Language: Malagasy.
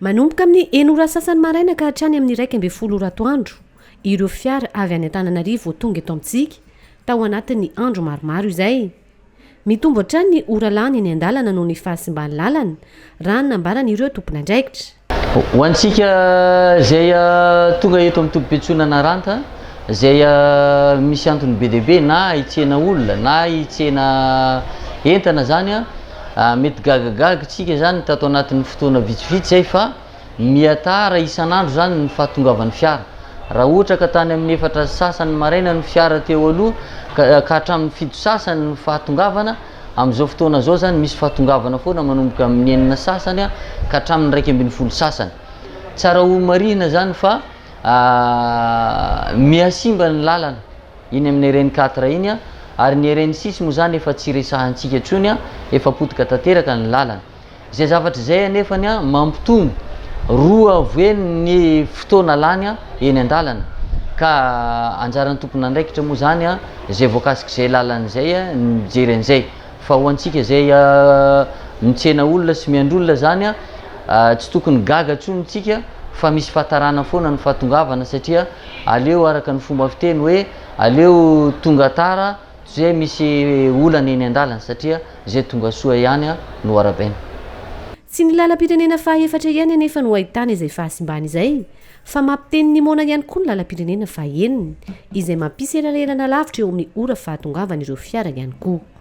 Manomboka amin'ny enina ora sasany maraina ka hatrany amin'ny 11 ora atoandro ireo fiara avy any Antananarivo vao tonga eto amintsika tao anatin'ny andro maromaro izay. Mitombo hatrany ny ora lany eny an-dalana noho ny fahasimban'ny lalana, raha ny nambaran'ireo tompon'andraikitra. Ho antsika izay tonga eto amin'ny tobim-piantsonana Ranta, izay misy antony be dia be na hitsena olona na hitsena entana izany, mety gagagaga isika izany tato anatin'ny fotoana vitsivitsy izay fa Mihatara isan'andro izany ny fahatongavan'ny fiara. Raha ohatra ka tany amin'ny efatra sy sasany maraina ny fiara teo aloha ka ka hatramin'ny fito sasany ny fahatongavana, amin'izao fotoana izao izany misy fahatongavana foana manomboka amin'ny enina sasany ka hatramin'ny 11 sasany. Tsara ho marihina izany fa mihasimba ny lalana iny amin'ny RN quatre iny ary ny RN six moa izany efa tsy resahantsika intsony, efa potika tanteraka ny lalana. Izay zavatra izay anefany mampitombo roa avo heny ny fotoana lany eny an-dalana ka anjaran'ny tompon'andraikitra moa izany izay voakasik'izay lalana izay ny mijery an'izay fa ho antsika izay mitsena olona sy miandry olona izany tsy tokony gaga intsony isika fa misy fahatarana foana ny fahatongavana satria aleo araka ny fomba fiteny hoe aleo tonga tara Tsy hoe misy olana eny an-dalana satria izay tonga soa ihany no arabaina. Tsy ny lalam-pirenena fahaefatra ihany anefa no ahitana izay fahasimbana izay fa mampiteny ny moana ihany koa ny lalam-pirenena fahenina izay mampisy elanelana lavitra eo amin'ny ora fahatongavan'ireo fiara ihany koa.